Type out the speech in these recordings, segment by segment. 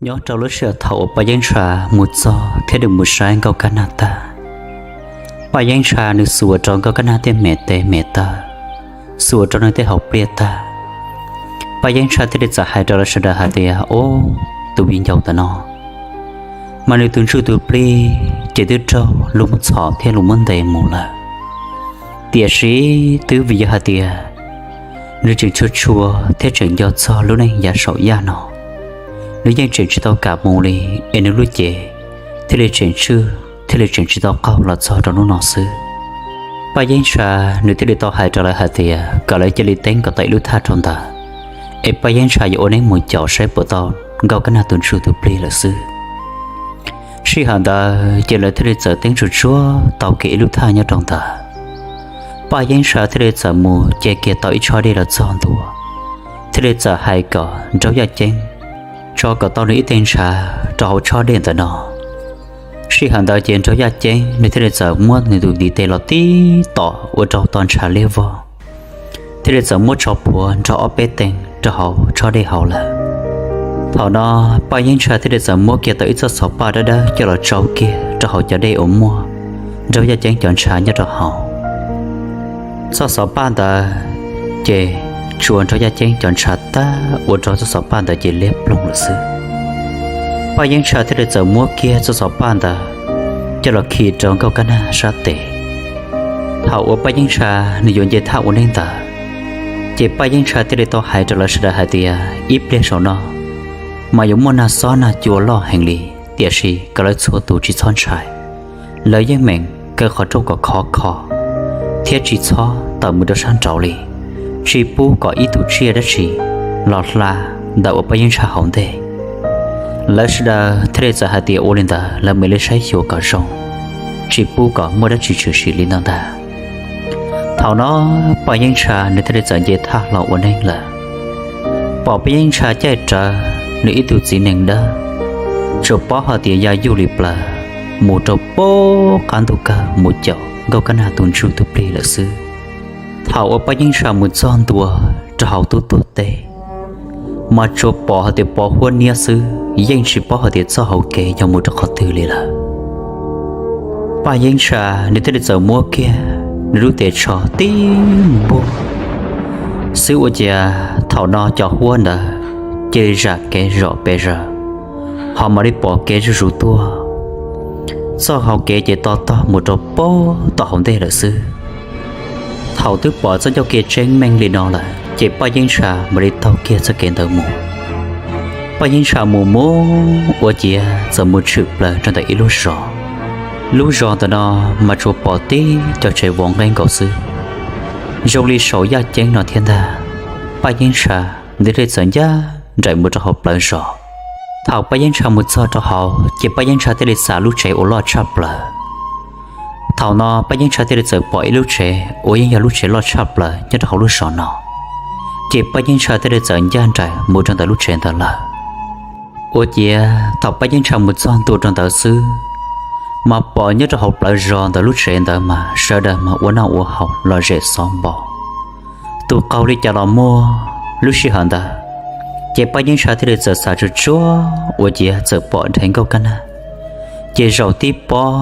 Nyob rau lub sij hawm thaum uas Paj Yeeb Ntsha mus txog thiab nws mus saib Nkauj Kab Nag tag, Paj Yeeb Ntsha nws xuas rau Nkauj Kab Nag tej me tes me taw, xuas rau nws tej hauv pliaj tag, Paj Yeeb Ntsha thiaj li txawm hais rau lawv sawv daws hais tias, Ob, tus viv ncaus ntawm no mas nws tus ntsuj tus plig ces twb raug luag muab txhom thiab luag muab ntes mus lawm. Tiam sis twb vim yog hais tias nws tseem tshua tshua thiab tseem nco txog lub neej yav saum yaj no, nws yeej tseem tsis tau kam mus li, es nws lub cev thiaj li tseem tswj thiaj li tseem tsis tau qaug los txog rau hnub no xwb. Paj Yeeb Ntsha nws thiaj li tau hais rau lawv hais tias kom lawv cia li teeb kom tau ib lub thaj rau ntawd, es Paj Yeeb Ntsha yuav ua neeb mus caum saib puas tau Nkauj Kab Nag tus ntsuj tus plig lawm xwb. Sij hawm ntawd ces lawv thiaj li txawm teeb tsuj tsuag tau kiag ib lub thaj nyob rau ntawd. Paj Yeeb Ntsha thiaj li txawm mus ce kiag tau ib tshob dej los txog ntua, thiaj li txawm hais kom Nraug Yaj Ceeb tso kom tau nws ib teg ntshav rau hauv tshob dej ntawm no. Sij hawm ntawd ces Nraug Yaj Ceeb nws thiaj li txawm muab nws tus ntiv tes los tib tom ua rau tau ntshav liab vog, thiaj li txawm muab tso plhuav nrog ob peb teg rau hauv tshob dej hauv lawm. Thaum no Paj Yeeb Ntsha thiaj li txawm muab kiag tau ib txoj xov paj dawb dawb coj los tsau kiag rau hauv cov dej uas muaj Nraug Yaj Ceeb cov ntshav nyob rau hauv. Txoj xov paj ntawd ces tsuas Nraug Yaj Ceeb cov ntshav tag ua rau txoj xov paj ntawd ces liab ploog lawm xwb. Paj Yeeb Ntsha thiaj li txawm muab kiag txoj xov paj ntawd coj los khi rau Nkauj Kab Nag sab tes. Thaum uas Paj Yeeb Ntsha nws yuav nce thaj ua neeb ntawd, ces Paj Yeeb Ntsha thiaj li tau hais rau lawv sawv daws hais tias, Ib pliag saum no mas yuav muaj nag xob nag cua loj heev li, tiam sis kom lawv txhua tus tsis txhob ntshai. Lawv yeej meem kaw qhov rooj kom khov kho thiab tsis txhob tawm mus rau sab nraud li, tsis pub kom ib tug tsiaj dab tsi los hla ntawm uas Paj Yeeb Ntsha hauv ntej. Lawv sawv daws thiaj li txawm hais tias ua li ntawd lawv mam li saib xyuas kom zoo, tsis pub kom muaj dab tsi tshwm sim li no ntag. Thaum no Paj Yeeb Ntsha nws thiaj li txawm nce thaj los ua neeb lawm. Pom Paj Yeeb Ntsha caij rawv nws ib tug txiv nees dawb, tsuas paub hais tias yaj yuj li plaws mus rau pem qab ntuj kawg mus caum Nkauj Kab Nag tus ntsuj tus plig lawm xwb. Thaum uas Paj Yeeb Ntsha mus txog ntua rau hauv tub tuag teb, mas tsuas pom hais tias pos huab niab xwb, yeej tsis paub hais tias txoj hauv kev yog mus rau qhov twg li lawm. Paj Yeeb Ntsha nws thiaj li txawm muab kiag nws lub tes tsho tib npuaj xwb ua ciav thaum no cov huab ntawd cia li zam kev zom pes zaws, ho mam li pom kev zuj zus tuaj. Txoj hauv kev ces to tog mus rau pem tom hauv ntej lawm xwb. Thaum twb pom txoj ncauj kev tseeb meej li no lawm ces Paj Yeeb Ntsha mam li taug kiag txoj kev ntawd mus. Paj Yeeb Ntsha mus mus ua ciav txawm mus tshwm plaws rau ntawm ib lub zos. Lub zos ntawm no mas tsuas pom tib cov tsev vov nqeeb nkaus xwb, zoo li saum yaj ceeb no thiab ntag. Paj Yeeb Ntsha nws thiaj li txawm ncaj nraim mus rau hauv plawv zos. Thaum Paj Yeeb Ntsha mus txog rau hauv ces Paj Yeeb Ntsha thiaj li xav lub tsev uas loj tshaj plaws. Thaum no Paj Yeeb Ntsha thiaj li txawm pom ib lub tsev uas yeej yog lub tsev loj tshaj plaws nyob rau hauv lub zos no, ces Paj Yeeb Ntsha thiaj li txawm ncaj nraim mus rau ntawm lub tsev ntawd lawm. Ua ciav thaum Paj Yeeb Ntsha mus txog ntua rau ntawd xwb, mas pom nyob rau hauv plawv zos ntawm lub tsev ntawd mas sawv daws mas ua noj ua haus lom zem xov npos, tus qaug li cas los muaj. Lub sij hawm ntawd ces Paj Yeeb Ntsha thiaj li txawm xav tsuag tsuag ua ciav txawm pom dheev Nkauj Kab Nag, ces zaum tib pob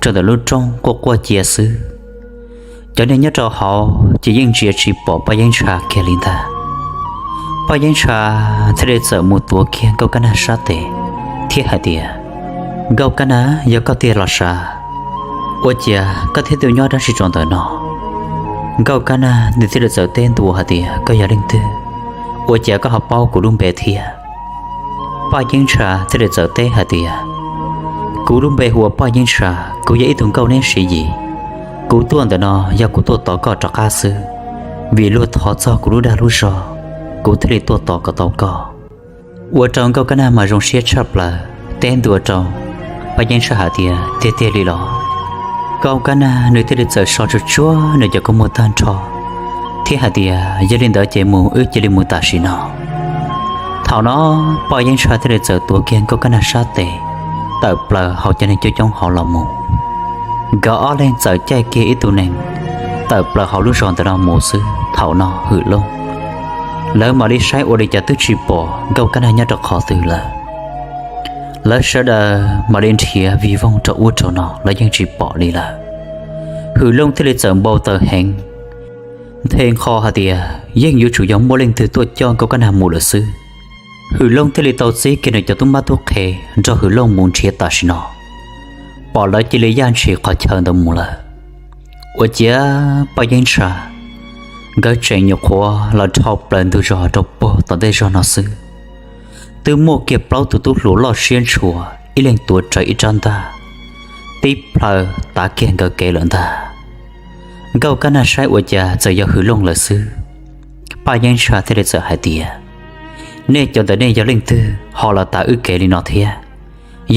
rau ntawm lub rooj quaj quaj cia xwb. Cov neeg nyob rau hauv ces yeej ntsia tsis pom Paj Yeeb Ntsha kiag li ntag. Paj Yeeb Ntsha thiaj li txawm mus tuav kiag Nkauj Kab Nag sab tes thiab hais tias, Nkauj Kab Nag, yog koj tiag los sav, ua ciav koj thiaj tuaj nyob dab tsi rau ntawm no? Nkauj Kab Nag nws thiaj li txawm teb ntua hais tias, Koj yog leej twg? Ua ciav koj ho paub kuv lub npe thiab? Paj Yeeb Ntsha thiaj li txawm teb hais tias, Kuv lub npe hu ua Paj Yeeb Ntsha, kuv yog ib tug nkauj neb siv yim. Kuv tuaj ntawm no yog kuv tuaj tos koj rov qab xwb, vim luag thov txog kuv lub dag lub zog, kuv thiaj li tuaj tos kom tau koj. Ua rau Nkauj Kab Nag mas zoo siab tshaj plaws, teb ntua rau Paj Yeeb Ntsha hais tias, Tiag tiag li los? Nkauj Kab Nag nws thiaj li txawm so tsuag tsuag nws cov kua muag tag nrho thiab hais tias, Yog li ntawd ces mus, wb cia li mus tam sim no. Thaum no Paj Yeeb Ntsha thiaj li txawm tuav kiag Nkauj Kab Nag sab tes tawm plaws hauv cov neeg coob coob hauv los mus. Nkawd ob leeg txawm caij kiag ib tug nees tawm plaws hauv lub zos ntawm no mus xwb, thaum no hwm looj, lawv mam li saib ua li cas twb tsis pom Nkauj Kab Nag nyob rau qhov twg lawm. Lawv sawv daws mam li nrhiav vij voog rau ub rau no los yeej tsis pom li lawm. Hwm Looj thiaj li txawm npau taws heev, nthe nqho hais tias yeej yuav tsum yog muaj leej twg tuaj coj Nkauj Kab Nag mus lawm xwb. Hwm Looj thiaj li tau txib kiag nws cov tub mab tub qhe nrog Hwm Looj mus nrhiav tam sim no. Pom lawv cia li yaj ntshis qhov chaw ntawd mus lawm. Ua ciav Paj Yeeb Ntsha nkawd tseem nyuam qhuav los dhau plaws ntug zos rau puag tom ntej zog no xwb, twb muaj kiag plaub tug tub hluas loj siab ntshua ib leeg tuav rawv ib rab ntaj, tib plhaw tav kiag nkawd kev lawm ntag. Nkauj Kab Nag saib ua cas txawm yog Hwm Looj lawm xwb. Paj Yeeb Ntsha thiaj li txawm hais tias, nej cov ntawm nej yog leej twg ho los tav wb kev li no thiab?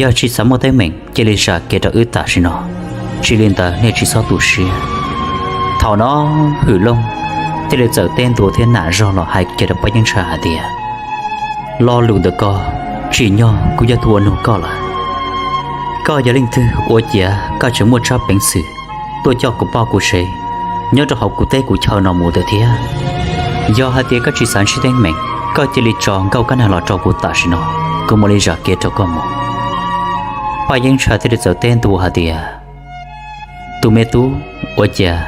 Yog tsis xav muaj teeb meem cia li zam kev rau wb tam sim no, tsis li ntawd nej tsis txhob tu siab. Thaum no Hwm Looj thiaj li txawm teb ntua thiab nam zog los hais kiag rau Paj Yeeb Ntsha hais tias, lo lus ntawm koj tsim nyog kuv yog tus ua nug koj lawm. Koj yog leej twg ua ciav koj tseem muaj tsab peev xwm tuaj coj kuv poj kuv sev nyob rau hauv kuv teb kuv chaw no mus ntawd thiab? Yog hais tias koj tsis xav ntsib teeb meem, koj cia li tso Nkauj Kab Nag los rau kuv tam sim no, kuv mam li zam kev rau koj mus. Paj Yeeb Ntsha thiaj li txawm teb ntua hais tias, tus me tub, ua cas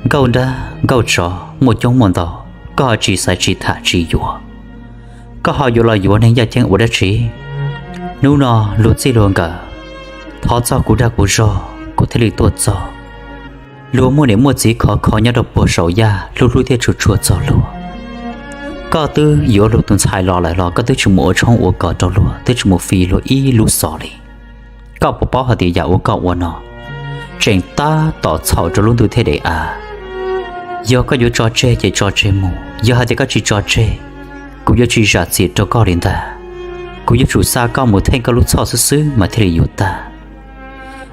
nkauj dab nkauj tsov muaj coob muaj ntau, koj ho tsis xaiv tsis tham tsis yuav? Koj ho yuav los yuav neeg yaj ceeb ua dab tsi? Hnub no luag txij luag nkawm thov txog kuv dag kuv zog kuv thiaj li tuaj txog. Luag muaj niam muaj txiv khov kho nyob rau puag saum yaj hlub hlub thiab tshua tshua txog luag. Koj twb yuav luag tus ntxhais los lawm los koj twb tsis mus ua tshoob ua kos rau luag, twb tsis mus fi luag ib lub xov li. Koj puas paub hais tias yam uas koj ua no tseem tab tom txhaum rau lub ntuj thiab daim av. Yog koj yuav tso tseg ces tso tseg mus, yog hais tias koj tsis tso tseg, kuv yuav tsis zam txim rau koj li ntag. Kuv yuav tsum xa koj mus theej koj lub txhoj xwb xwb mas thiaj li yuav tag.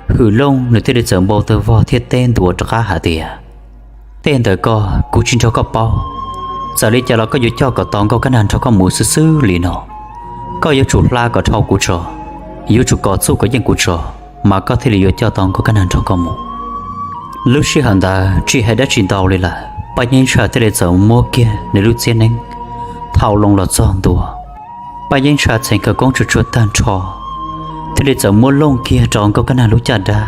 Hwm Looj nws thiaj li txawm npau taws vog thiab teb ntua rov qab hais tias, tej ntawd koj kuv tsis nrog koj paub. Txawm li cas los koj yuav coj kom tau Nkauj Kab Nag nrog koj mus xwb xwb li no. Koj yuav tsum hla kom dhau kuv tso, yuav tsum kom txuj kom yeej kuv tso, mas koj thiaj li yuav coj tau Nkauj Kab Nag nrog koj mus. Lub sij hawm ntawd tsis hais dab tsi ntau li lawm, Paj Yeeb Ntsha thiaj li txawm muab kiag nws lub txiab neeb thau loo los txog ntua. Paj Yeeb Ntsha txheev khawv koob tsuag tsuag tag nrho, thiaj li txawm muab looj kiag rau Nkauj Kab Nag lub caj dab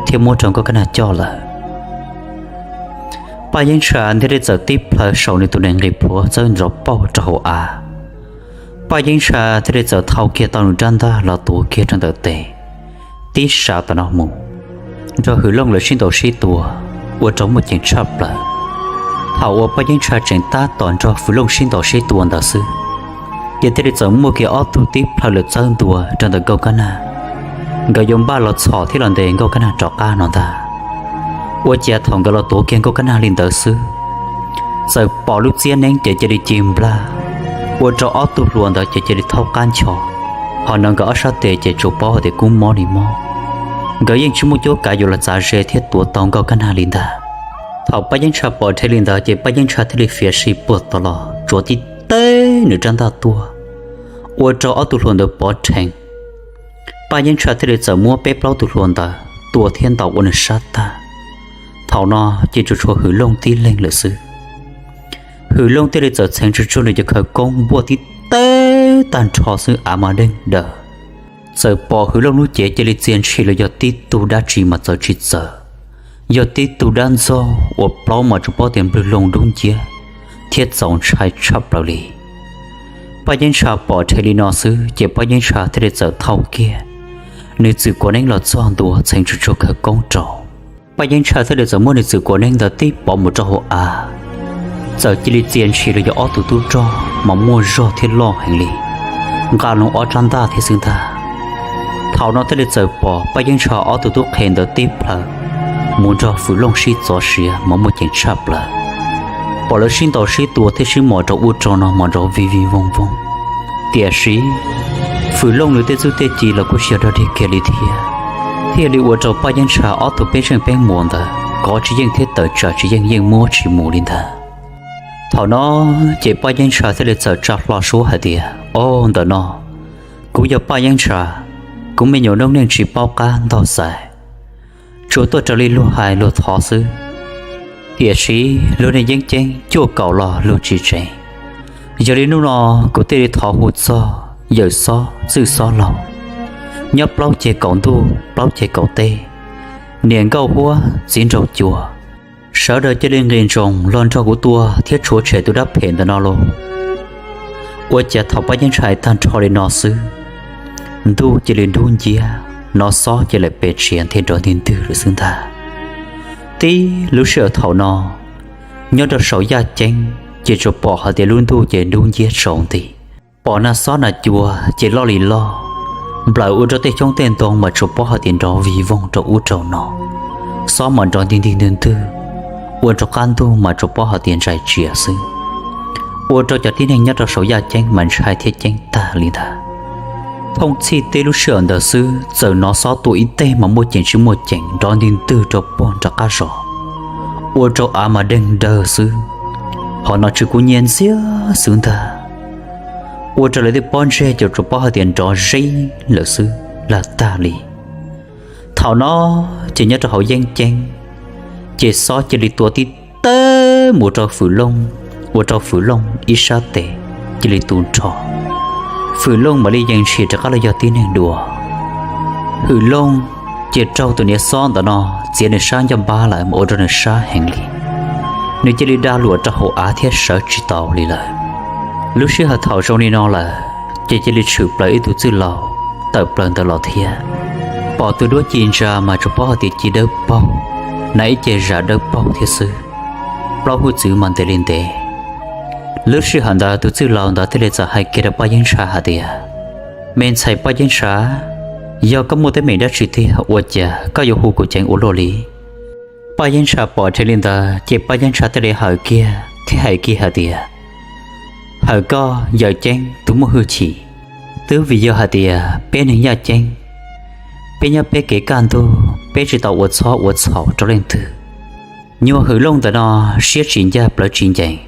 thiab muab rau Nkauj Kab Nag coj lawm. Paj Yeeb Ntsha thiaj li txawm tib plhaw saum nws tus nees nqis plhuav txawb nrov pauj rau hauv av. Paj Yeeb Ntsha thiaj li txawm thau kiag tau nws rab ntaj los tuav kiag rau ntawm tes, tib sav tom no mus, nrog Hwm Looj lawv sib ntaus sib tua ua rau muaj ceem tshaj plaws. Thaum uas Paj Yeeb Ntsha tseem tab tom nrog Hwm Looj sib ntaus sib tua ntawd xwb, ces thiaj li txawm muaj kiag ob tug tib plhaw lawm txawb ntua rau ntawm Nkauj Kab Nag, nkawd yuav npaj los txhom thiab los ntes Nkauj Kab Nag rov qab no ntag. Ua ciav thaum nkawd los tuav kiag Nkauj Kab Nag li ntawd xwb, txawm pom lub txiab neeb ces cia li ci nplag, ua rau ob tug hluas ntawd ces cia li thaub qab ncho, ho no nkawd ob sab tes ces tsuas paub hais tias kub mob li mob. Nkawd yeej tsis muaj cuab kav yuav los txav ze thiab tuav tau Nkauj Kab Nag li ntag. Thaum Paj Yeeb Ntsha pom dheev li ntawd ces Paj Yeeb Ntsha thiaj li fiav si puag tod los tsuav tib teg nws rab ntaj tuaj, ua rau ob tug hluas ntawd pov rhees. Paj Yeeb Ntsha thiaj li txawm muab peb plaub tug hluas ntawd tua thiab ntaus ua nws sab tag. Thaum no ces tsuas tshuav Hwm Looj tib leeg lawm xwb. Hwm Looj thiaj li txawm txheev tsuag tsuag nws cov khawv koob npuaj tib teg tag nrho xwb av mas deeg daws. Txawm pom Hwm Looj lub cev cia li txia ntshis los yog tib tug dab tsi mas txawv tsis txawv, yog tib tug dab ntxaug uas plaub mas tsuas paub tias nplwg loo dub nciab thiab txaus ntshai tshaj plaws li. Paj Yeeb Ntsha pom dheev li no xwb ces Paj Yeeb Ntsha thiaj li txawm thau kiag nws txwm kuav neeb los txog ntua txheev tsuag tsuag khawv koob rau. Paj Yeeb Ntsha thiaj li txawm muab nws txwm kuav neeb ntawd tib pov mus rau hauv av, txawm cia li txia ntshis los yog ob tug tub rog mas muaj zog thiab loj heev li, nqa loo ob rab ntaj thiab xwb ntag. Thaum no thiaj li txawm pom Paj Yeeb Ntsha ob tug tub qhe ntawd tib plhaw mus nrog Hwm Looj sib txov siav mas muaj ceem tshaj plaws. Pom lawv sib ntaus sib tua thiab sib mos rau ub rau no mas nrov vij vij voog voog. Tiam sis Hwm Looj nws tej txuj tej ci los kuj tsis yog dog dig kiag li thiab, thiaj li ua rau Paj Yeeb Ntsha ob tug peb zeej peb muas ntawd kov tsis yeej thiab tawm tsam tsis yeej yeej muab tsis mus li ntag. Thaum no ces Paj Yeeb Ntsha thiaj li txawm tsa hlo suab hais tias, Au, ntawm no kuv yog Paj Yeeb Ntsha, kuv me nyuam noob neej tsis paub qab ntaug xaiv, tsuas tuaj raws li luag hais luag thov xwb. Tiam sis luag niaj yeeb ceeb cuaj kaum los luag tsis tseev. Yog li hnub no kuv thiaj li thov hu txog yawm xob txwj xob laug Nyob plaub ceg kaum ntuj plaub ceg kaum teb, niam nkauj huab txiv nraug cua, sawv daws cia li nqis ntsoos los nrog kuv tua thiab tshuav tshem tus dab phem ntawm no lauj. Ua cas thaum Paj Yeeb Ntshai tag nrho li no xwb, ntuj cia li dub nciab, nov xob cia li pes tsiav nthi nrov ntig ntwg lawm xwb ntag. Tib lub sij hawm thaum no, nyob rau saum yaj ceeb ces tsuas pom hais tias lub ntuj ces dub nciab tsaus nti, pom nag xob nag cua ces loj li loj, nplawm ua rau tej xyoob tej ntoo mas tsuas pom hais tias nrov vig voog rau ub rau no, xob mas nrov ntig ntig ntwg ntwg, ua rau qab ntuj mas tsuas pom hais tias ntsais tsiav xwb, ua rau cov tib neeg nyob rau saum yaj ceeb mas ntshai thiab ceeb tag li ntag. Thooj txhij tib lub sij hawm ntawd xwb txawm nov xob tua ib teg mas muaj ceem tsis muaj ceem nrov ntig ntwg rau puag nram qab zos, ua rau av mas deeg dawg xwb, hos nov tshwm kub nyiab ntxiag xwb ntag, ua rau lawv tej pob ntseg ces tsuas pom hais tias nrov zeb lawm xwb lag tag li. Thaum no ces nyob rau hauv yeeb ceeb, ces xob cia li tua tib tawg mus rau Fwm Looj, ua rau Fwm Looj ib sab tes cia li tu nrho. Fwm Looj mam li yees ntshis rov qab los yog tib neeg dua. Fwm Looj ces raug tus niam xob ntawm no txiav nws sab ncaj npab lawm mas ua rau nws sab heev li. Nws cia li da luam rau hauv av thiab sawv tsis tau li lawm. Lub sij hawm thaum zoo li no lawm ces cia li tshwm plaws ib tug txwj laus tawm plaws ntawd los thiab. Pom tus duab ci ntsa mas tsuas pom hais tias ci dawb paug, hnav ib ce zam dawb paug thiab xwb, plaub hwj txwv mas ntev li ntev. Lub sij hawm ntawd tus txwj laus ntawd thiaj li txawm hais kiag rau Paj Yeeb Ntsha hais tias, Me ntxhais Paj Yeeb Ntsha, yog koj muaj teeb meem dab tsi tiag ua cas koj yuav hu kuv ceev ua luaj li? Paj Yeeb Ntsha pom dheev li ntawd ces Paj Yeeb Ntsha thiaj li hawm kiag thiab hais kiag hais tias, Hawm koj Yawm Ceeb tus muaj hwj chim, twb vim yog hais tias peb neeg yaj ceeb, peb nyob peb kev kaj ntug peb tsis tau ua txhob ua txhaum rau leej twg. Nyuag Hwm Looj ntawm no siab tsis ncaj plawv tsis ncees,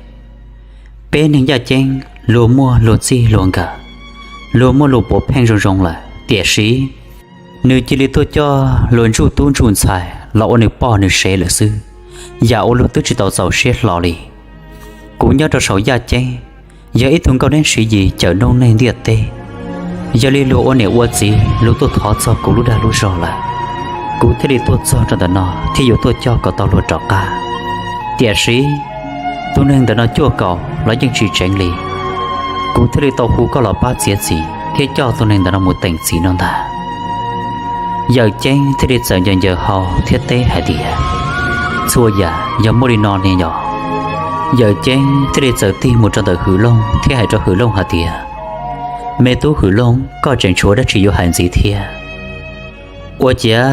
peb neeg yaj ceeb luag muaj luag txij luag nkawm, luag muaj luag puav pheej zoo zoo lawm, tiam sis nws cia li tuaj coj luag ntsuj tub ntsuj ntxhais los ua nws poj nws sev lawm xwb, yam uas luag twb tsis tau txaus siab hlo li. Kuv nyob rau saum yaj ceeb, yog ib tug nkauj neeb siv yis cawm noob neej ntiaj teb, yog li luag ua niam ua txiv luag tuaj thov txog kuv lub dag lub zog lawm, kuv thiaj li tuaj txog rau ntawm no thiab yuav tuaj coj kom tau luag rov qab. Tiam sis tus neeg ntawm no cuaj kaum los yeej tsis tseev li, kuv thiaj li tau hu koj los pab txiav txim thiab coj tus neeg ntawm no mus teem txim no ntag. Yawm Ceeb thiaj li txawm ncaws ncaws hau thiab teb hais tias, Txhua yam yog muaj li no ne yog. Yawm Ceeb thiaj li txawm tig mus rau ntawm Hwm Looj thiab hais rau Hwm Looj hais tias, Me tub Hwm Looj, koj tseem tshuav dab tsi yuav hais ntxiv thiab? Ua ciav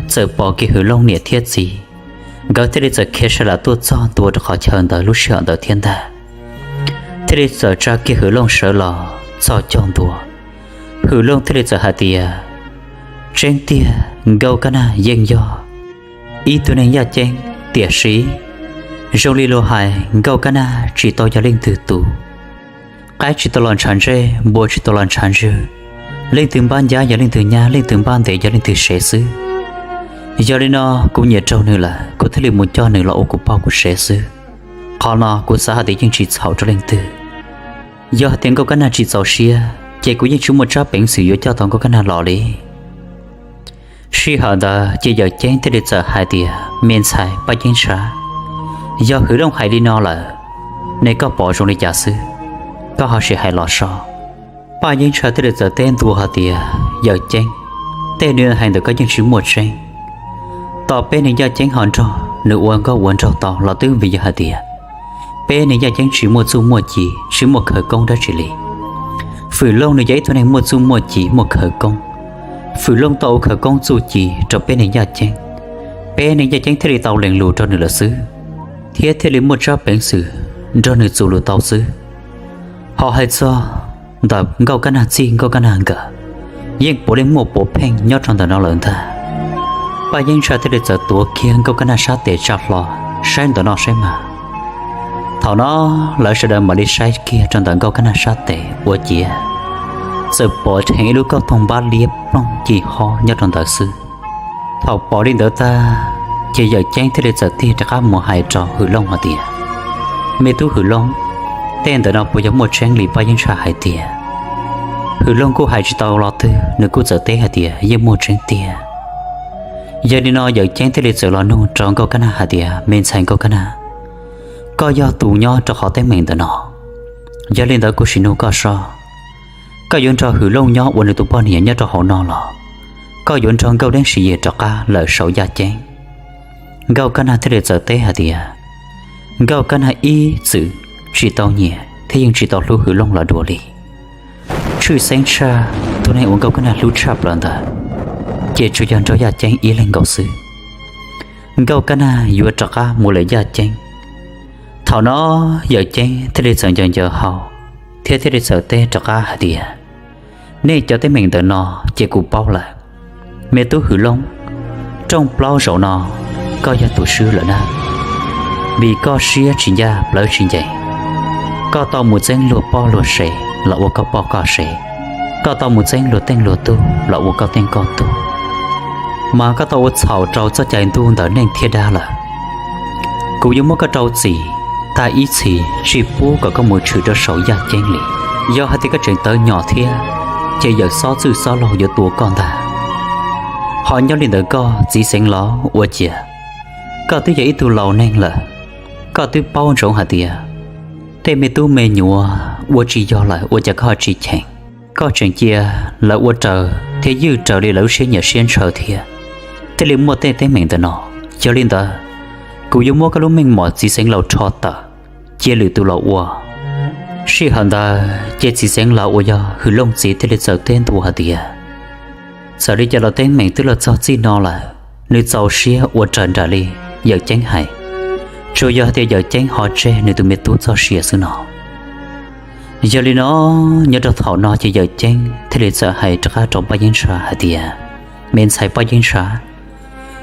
txawm pom kiag Hwm Looj niam thiab txiv, nkawd thiaj li txawm khiav sawv lam tuaj txog ntua rau qhov chaw ntawd lub sij hawm ntawd thiab ntag, thiaj li txawm tsa kiag Hwm Looj sawv los txog caug ntua. Hwm Looj thiaj li txawm hais tias, Tseeb tiag Nkauj Kab Nag yeej yog ib tug neeg yaj ceeb, tiam sis zoo li luag hais Nkauj Kab Nag tsis tau yog leej twg tus. Qaib tsis tau los ntshav ntsej, npua tsis tau los ntshav ntswg, leej twg npab ncab yog leej twg nyab, leej twg npab ntev yog leej twg sev xwb. Yog li no kuv nyiam raug nws lawm kuv thiaj li mus coj nws los ua kuv poj kuv sev xwb. Qhov no kuv xav hais tias yeej tsis txhaum rau leej twg. Yog hais tias Nkauj Kab Nag tsis txaus siab ces kuv yeej tsis muaj tsab peev xwm yuav coj tau Nkauj Kab Nag los li. Sij hawm ntawd ces Yawm Ceeb thiaj li txawm hais tias, Me ntxhais Paj Ceeb Ntsha, yog Hwm Looj hais li no lawm, ne koj pom zoo li cas xwb? Koj ho sim hais los so. Paj Ceeb Ntsha thiaj li txawm teb ntua hais tias, Yawm Ceeb, tej nws hais ntawm koj yeej tsis muaj tseeb. Tau peb neeg yaj ceeb ho nrog nws ua nkauj ua nraug tau los twb vim yog hais tias peb neeg yaj ceeb tsis muaj txuj muaj ci, tsis muaj khawv koob dab tsi li. Fwm Looj nws yog ib tug neeg muaj txuj muaj ci muaj khawv koob. Fwm Looj tau ua khawv koob txuj ci rau peb neeg yaj ceeb, peb neeg yaj ceeb thiaj li tau lees lus rau nws lawm xwb, thiab thiaj li muaj tsab peev xwm nrog nws txuas lus tau xwb. Ho hais txog ntawm Nkauj Kab Nag txij Nkauj Kab Nag nkawm, yeej puav leej muaj puav pheej nyob rau ntawm no lawm ntag. Paj Ceeb Ntsha thiaj li txawm tuav kiag Nkauj Kab Nag sab tes tsa hlo saib ntawm no saib mas. Thaum no lawv sawv daws mam li saib kiag rau ntawm Nkauj Kab Nag sab tes ua ciav txawm pom dheev ib lub kauj toog npab liab ploog ci hob nyob rau ntawd xwb. Thaum pom li ntawd tag, ces Yawm Ceeb thiaj li txawm tig rov qab mus hais rau Hwm Looj hais tias, Me tub Hwm Looj, tej ntawm no puas yog muaj tseeb li Paj Ceeb Ntsha hais tias Hwm Looj kuj hais tsis tau lo twg, nws kuj txawm teb hais tias yeej muaj tseeb tiag. Yog li no Yawm Ceeb thiaj li txawm los nug rau Nkauj Kab Nag hais tias, me ntxhais Nkauj Kab Nag, koj yog tus nyob rau qhov teeb meem ntawm no, yog li ntawd kuv sim nug koj soj, koj yuav nrog Hwm Looj nyob ua nws tus poj niam nyob rau hauv no los koj yuav nrog Nkauj Deeb Siv Yis rov qab lawm saum yaj ceeb? Nkauj Kab Nag thiaj li txawm teb hais tias, Nkauj Kab Nag ib txwm tsis tau nyiam thiab yeej tsis tau hlub Hwm Looj los dua li. Tshwj xeeb tshaj, tus neeg uas Nkauj Kab Nag hlub tshaj plaws ntawd ces tsuas yog nraug yaj ceeb ib leeg nkaus xwb. Nkauj Kab Nag yuav rov qab mus lawm yaj ceeb. Thaum no Yawm Ceeb thiaj li txawm ncaws ncaws hau thiab thiaj li txawm teb rov qab hais tias, nej cov teeb meem ntawm no ces kuv paub lawm. Me tub Hwm Looj, rooj plaub zaum no koj yog tus swb lawm na, vim koj siab tsis ncaj plawv tsis ncees. Koj tau mus txeeb luag poj luag sev los ua koj poj koj sev, koj tau mus txeeb luag teej luag tug los ua koj teej koj tug, mas koj tau ua txhaum rau txoj cai ntuj ntawm neeg thiab dab lawm. Kuv yuav muab koj rau txim tag ib txhis tsis pub kom koj mus tshwm rau saum yaj ceeb li. Yog hais tias koj tseem tawv nyom thiab, ces yawm xob txwj xob laug yuav tua koj ntag. Ho nyob li ntawd koj txiv xeev laus ua ciav, koj twb yog ib tug laus neeg lawm, koj twb paub ntsoov hais tias tej me tub me nyuam ua tsis yog lawm ua cas koj ho tsis cheem. Koj tseem cia lawv ua raws thiab ywj raws li lawv lub siab nyiam siab ntshaw thiab, thiaj li muaj tej teeb meem ntawm no. Yog li ntawd, kuv yuav muab koj lub meej mom txiv xeev laus rho tawm, cia lwm tus los ua. Sij hawm ntawd ces txiv xeev laus uas yog Hwm Looj txiv thiaj li txawm teb ntua hais tias, txawm li cas los teeb meem twb los txog txij no lawm, nws txaus siab ua raws nraim li Yawm Ceeb hais, tsuas yog hais tias Yawm Ceeb ho tseg nws tus me tub txoj sia xwb no. Yog li no, nyob rau thaum no ces Yawm Ceeb thiaj li txawm hais rov qab rau Paj Yeeb Ntsha hais tias, me ntxhais Paj Yeeb Ntsha,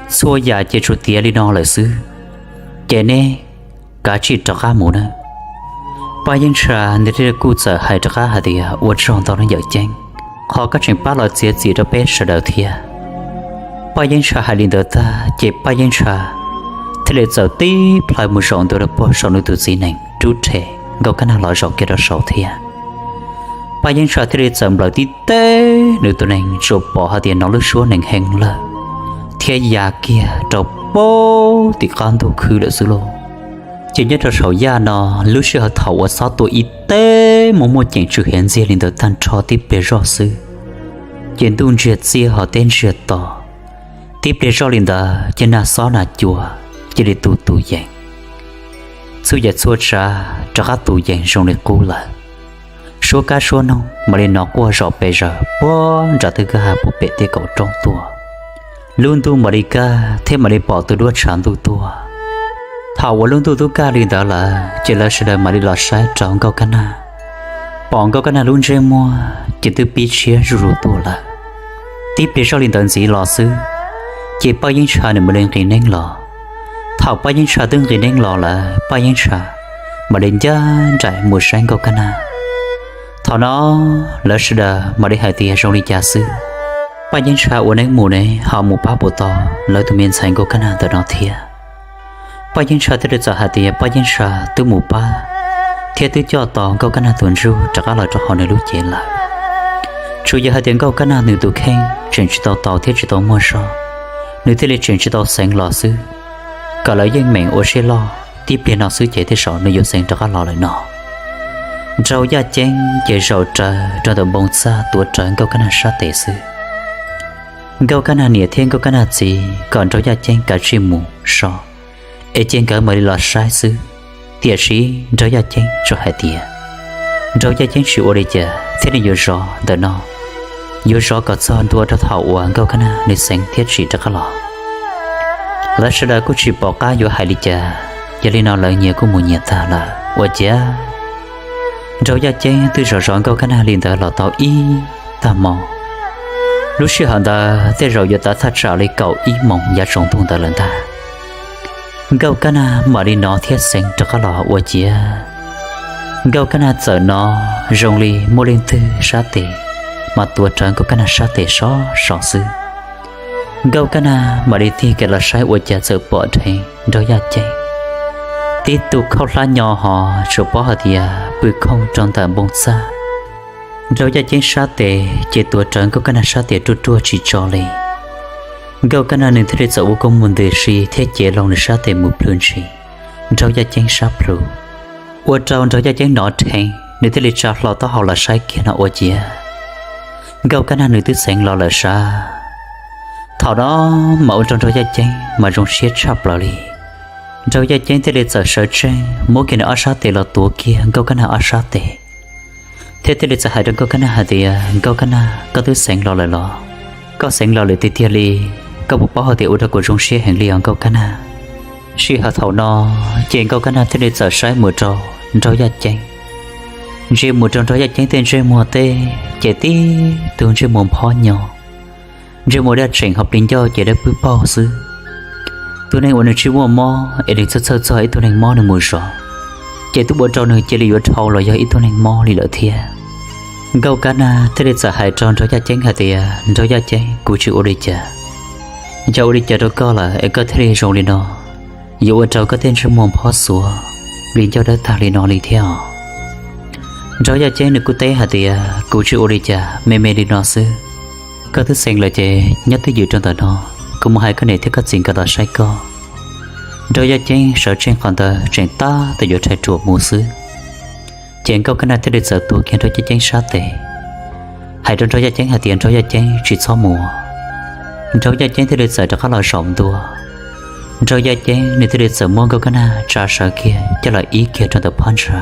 txhua yam ces tsuas tiav li no lawm xwb, ces neb kav tsij rov qab mus nawb. Paj Yeeb Ntsha nws thiaj li kuj txawm hais rov qab hais tias, ua tsaug ntau nawb Yawm Ceeb, qhov koj tseem pab los txiav txim rau peb sawv daws thiab. Paj Yeeb Ntsha hais li ntawd tag ces Paj Yeeb Ntsha thiaj li txawm tib plhaw mus zaum ntua rau puag saum nws tus txiv nees rub rhe Nkauj Kab Nag los zaum kiag rau saud thiab. Paj Yeeb Ntsha thiaj li txawm nplawm tib teb nws tus nees tsuas pom hais tias hnov lub suab nees hee lawm thiab ya kiag rau puag tim qab ntug khwb lawm xwb lauj. Ces nyob rau saum yaj no, lub sij hawm thaum uas xob tua ib teg mus muaj ceem tswm hiav ntxiag li ntawd tag nrho tib pliag zoj xwb, ces ntuj ntsiag txiaj ho teb ntsiag to. Tib pliag zoj li ntawd ces nag xob nag cua cia li tu tus yees, txhua yam txhua tsav rov qab tu yees zoo li qub lawm. Suab kab suab noog mam li hnov quaj zom pes zaws puag nram tej kwj ha puag pem tej kaum roob tuaj. Lub ntuj mam li kaj thiab mam li pom tus duab tshav ntuj tuaj. Thaum uas lub ntuj tub kaj li ntawd lawm ces lawv sawv daws mam li los saib rau Nkauj Kab Nag. Pom Nkauj Kab Nag lub ntsej muag ces twb pib tshiab zuj zus tuaj lawm. Tib pliag zoj li ntawd ntxiv los xwb, ces Paj Yeeb Ntsha nws mam li nqis neeb los. Thaum Paj Yeeb Ntsha twb nqis neeb los lawm, Paj Yeeb Ntsha mam li ncaj nraim mus saib Nkauj Kab Nag. Thaum no lawv sawv daws mam li hais tias zoo li cas xwb, Paj Yeeb Ntsha ua neeb mus ne ho mus pab puas tau lawv tus me ntxhais Nkauj Kab Nag ntawm no thiab. Paj Yeeb Ntsha thiaj li txawm hais tias Paj Yeeb Ntsha twb mus pab thiab twb coj tau Nkauj Kab Nag tus ntsuj rov qab los rau hauv nws lub cev lawm. Tsuas yog hais tias Nkauj Kab Nag nws tus kheej tseem tsis tau tau thiab tsis tau muaj zog, nws thiaj li tseem tsis tau xeev los xwb, kom lawv yeej meem ua siab loj tib pliag no xwb ces tej zaum nws yuav xeev rov qab los lawm no. Nraug yaj ceeb ces zaum raws rau ntawm npoo txaj tuav rawv Nkauj Kab Nag sab tes xwb. Nkauj Kab Nag niam thiab Nkauj Kab Nag txiv kom nraug yaj ceeb kav tsij mus so, es cia nkawd mam li los saib xwb. Tiam sis nraug yaj ceeb tsuas hais tias, nraug yaj ceeb tsis ua li cas thiab nws yuav zov ntawm no, yuav zov kom txog ntua rau thaum uas Nkauj Kab Nag nws xeev thiab tsim rov qab los. Lawv sawv daws kuj tsis pom qab yuav hais li cas, yog li no lawv nyias kuj mus nyias tag lawm. Ua ciav nraug yaj ceeb twb zov zov Nkauj Kab Nag li ntawd los tau ib tag hmo. Lub sij hawm ntawd tej zaum yuav tav thaj tsam li kaum ib moos yav tsaus ntuj ntawd lawm ntag. Nkauj Kab Nag mam li hnov thiab xeev rov qab los ua ciav Nkauj Kab Nag txawm hnov zoo li muaj leej twg sab tes mas tuav rawv Nkauj Kab Nag sab tes sov sov xwb. Nkauj Kab Nag mam li tig kiag los saib ua cas txawm pom dheev nraug yaj ceeb tib tug khaub hlab nyo ho tsuas paub hais tias pw khooj rau ntawm npoo txaj. Nraug Yaj Ceeb sab tes ces tuav rawv Nkauj Kab Nag sab tes ruaj ruaj tsis tso li. Nkauj Kab Nag nws thiaj li txawm ua kua muag ntws si thiab cev loo nws sab tes mus plhws ntshis Nraug Yaj Ceeb sab plhu, ua rau Nraug Yaj Ceeb hnov rheev, nws thiaj li tsa hlo taub hau los saib kiag no ua ciav Nkauj Kab Nag nws twb xeev los lawm sav. Thaum no mas ua rau Nraug Yaj Ceeb mas zoo siab tshaj plaws li. Nraug Yaj Ceeb thiaj li txawm sawv tsees muab kiag nws ob sab tes los tuav kiag Nkauj Kab Nag ob sab tes, thiab thiaj li txawm hais rau Nkauj Kab Nag hais tias, Nkauj Kab Nag, koj twb xeev los lawm los? Koj xeev los lawm tiag tiag li, koj puas paub hais tias ua rau kuv zoo siab heev li os Nkauj Kab Nag. Sij hawm thaum no ces Nkauj Kab Nag thiaj li txawm saib mus rau Nraug Yaj Ceeb. Ntsia mus rau Nraug Yaj Ceeb tej ntsej muag teb ces tib tug ntsej muag phob nyo, ntsej muag daj tseem ho plig ncauj ces dawb pwb paug xwb. Tus neeg uas nws tsis muaj mob es nws txhawj txhawj txog ib tug neeg mob nws mus zov, ces twb ua rau nws cia li yuav dhau los yog ib tug neeg mob li lawm thiab. Nkauj Kab Nag thiaj li txawm hais rau Nraug Yaj Ceeb hais tias, Nraug Yaj Ceeb, kuv tsis ua li cas. Yog ua li cas rau koj lawm es koj thiaj li zoo li no? Yuav ua rau koj tej ntsej muag phob xuav, plig ncauj dawb tag li no li thiab os? Nraug Yaj Ceeb nws kuj teb hais tias, kuv tsis ua li cas, me me li no xwb. Koj twb xeev lawm ces nyob twj ywm rau ntawm no, kuv mus hais koj niam thiab koj txiv nkawd los saib koj. Nraug Yaj Ceeb sawv tsees qhov ntawd tseem tab tom yuav rhais ruam mus xwb, ces Nkauj Kab Nag thiaj li txawm tuav kiag Nraug Yaj Ceeb sab tes, hais rau Nraug Yaj Ceeb hais tias, Nraug Yaj Ceeb, tsis txhob mus. Nraug Yaj Ceeb thiaj li txawm rov qab los zaum ntua. Nraug Yaj Ceeb nws thiaj li txawm muab Nkauj Kab Nag tsa sawv kiag coj los ib kiag rau ntawm phab ntsa.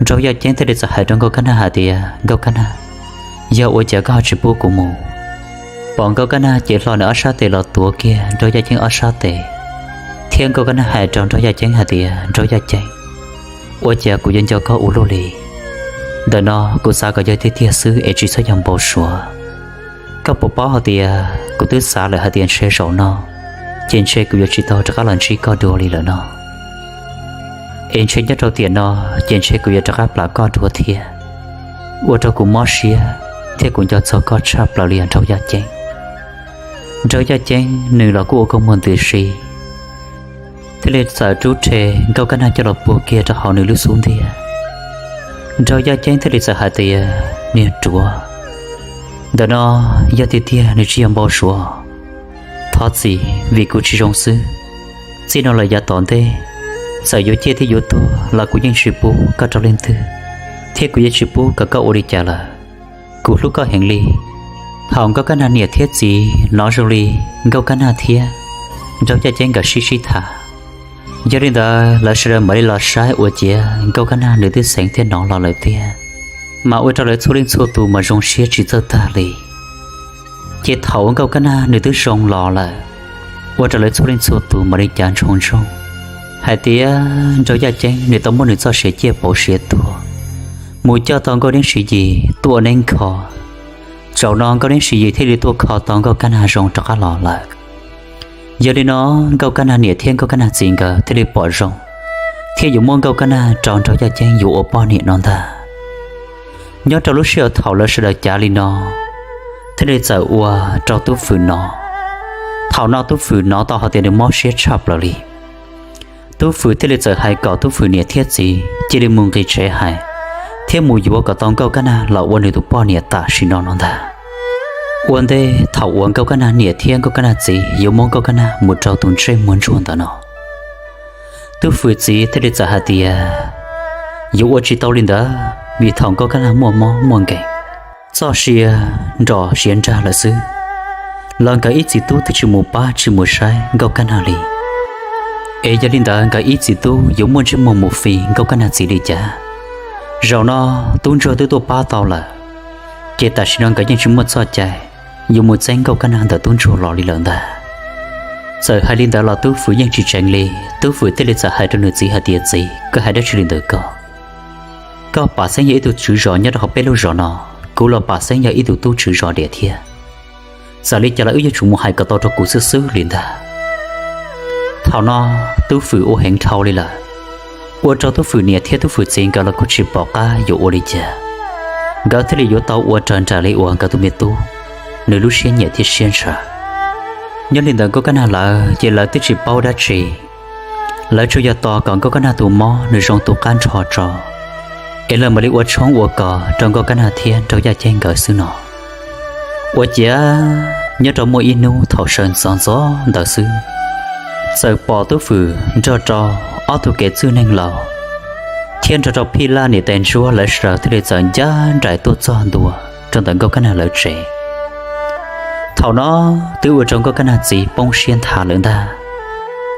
Nraug Yaj Ceeb thiaj li txawm hais rau Nkauj Kab Nag hais tias, Nkauj Kab Nag, yog ua cas koj ho tsis pub kuv mus? Pom Nkauj Kab Nag cev hlo nws ob sab tes los tuav kiag Nraug Yaj Ceeb ob sab tes, thiab Nkauj Kab Nag hais rau Nraug Yaj Ceeb hais tias, Nraug Yaj Ceeb, ua cas kuv yuav nco koj ua luaj li? Ntawm no kuv xav kom yog tiag tiag xwb es tsis txhob yog npau suav. Koj puas paub hais tias kuv twb xav lawm hais tias ntshe zaum no ces ntshe kuv yuav tsis tau rov qab los ntsib koj dua li lawm no, es ntshe nyob rau tiam no ces ntshe kuv yuav rov qab plam koj dua thiab. Ua rau kuv mob siab thiab kuv nco txog koj tshaj plaws li os Nraug Yaj Ceeb. Nraug Yaj Ceeb nws los kuj ua kua muag ntws si, thiaj li txawm rub rhe Nkauj Kab Nag coj los puag kiag rau hauv nws lub xub ntiag. Nraug Yaj Ceeb thiaj li txawm hais tias, niag ruam, ntawm no yog tiag tiag nws tsis yog npau suav, thov txim vim kuv tsis zoo xwb. Txij no los yav tom ntej, txawm yuav ciaj thiab yuav tuag los kuv yeej tsis pub koj rau leej twg, thiab kuv yeej tsis pub kom koj ua li cas lawm. Kuv hlub koj heev li. Thaum Nkauj Kab Nag niam thiab txiv hnov zoo li Nkauj Kab Nag thiab Nraug Yaj Ceeb nkawd sib sib tham, yog li ntawd lawv sawv daws mam li los saib ua ciav Nkauj Kab Nag nws twb xeev thiab hnov los lawm tiag, mas ua rau lawv txhua leej txhua tus mas zoo siab tsis txawj tag li. Ces thaum Nkauj Kab Nag nws twb zoo los lawm, ua rau lawv txhua leej txhua tus mam li cav ntsoov ntsoog hais tias Nraug Yaj Ceeb nws tau muab nws txoj sia ciaj pauv siav tuag mus coj tau Nkauj Neeb Siv Yis tuaj ua neeb kho. Zaum no Nkauj Neeb Siv Yis thiaj li tuaj kho tau Nkauj Kab Nag zoo rov qab los lawm. Yog li no, Nkauj Kab Nag niam thiab Nkauj Kab Nag txiv nkawd thiaj li pom zoo thiab yuav muab Nkauj Kab Nag rau Nraug Yaj Ceeb yuav ua poj niam no ntag. Nyob rau lub sij hawm thaum lawv sawv daws cav li no, thiaj li txawm ua rau Tub Fwm hnov. Thaum no Tub Fwm hnov tau hais tias nws mob siab tshaj plaws li. Tub Fwm thiaj li txawm hais kom Tub Fwm niam thiab txiv cia li mus nqis tsev hais, thiab mus yuav kom tau Nkauj Kab Nag los ua nws tus poj niam tam sim no no ntag. Ua ntej thaum uas Nkauj Kab Nag niam thiab Nkauj Kab Nag txiv yuav muab Nkauj Kab Nag mus rau tus ntsej muag ntsuag ntawm no, Tub Fwm txiv thiaj li txawm hais tias yuav ua tsis tau li ntawd, vim thaum Nkauj Kab Nag muaj mob muaj nkeeg, txoj sia nrom siav nrag lawm xwb, los nkawd ib txiv tub twb tsis mus pab tsis mus saib Nkauj Kab Nag li. Es yog li ntawd nkawd ib txiv tub yuav muaj ntsej muag mus fim Nkauj Kab Nag txiv li cas? Zaum no tub ntsuag twb tuaj pab tau lawm, ces tam sim no nkawd yeej tsis muaj txoj cai yuav mus txeeb Nkauj Kab Nag ntawm tub ntsuag los li lawm ntag. Txawm hais li ntawd los Tub Fwm yeej tsis tseev li. Tub Fwm thiaj li txawm hais rau nws txiv hais tias, Txiv, koj hais dab tsi li ntawd ko? Koj pam xeeb yog ib tug tswv zos nyob rau hauv peb lub zos no, kuv los pam xeeb yog ib tug tub tswv zos diam thiab. Txawm li cas los wb yuav tsum mus hais kom tau rau kuv xwb xwb li ntag. Thaum no Tub Fwm ua heev dhau li lawm, ua rau Tub Fwm niam thiab Tub Fwm txiv nkawd los kuj tsis pom qab yuav ua li cas. Nkawd thiaj li yuav tau ua raws nraim li uas nkawd tus me tub nws lub siab nyiam thiab siab ntshaw. Nyob li ntawd Nkauj Kab Nag lawv ces lawv twb tsis paub dab tsi, lawv tsuas yog tos kom Nkauj Kab Nag tus mob nws zoo tu qab nrho tso, es lawv mam li ua tshoob ua kos rau Nkauj Kab Nag thiab Nraug Yaj Ceeb nkawd xwb no. Ua ciav nyob rau muaj ib hnub thaum sawv ntxov ntxov ntawd xwb, txawm pom Tub Fwm nrog rau ob tug kev txwj neeg laus thiab nrog rau Phij Laj niam tais ntsuab lawv sawv daws thiaj li txawm ncaj nraim tuaj txog ntua rau ntawm Nkauj Kab Nag lawv tsev. Thaum no twb ua rau Nkauj Kab Nag txiv poob siab nthav lawm ntag.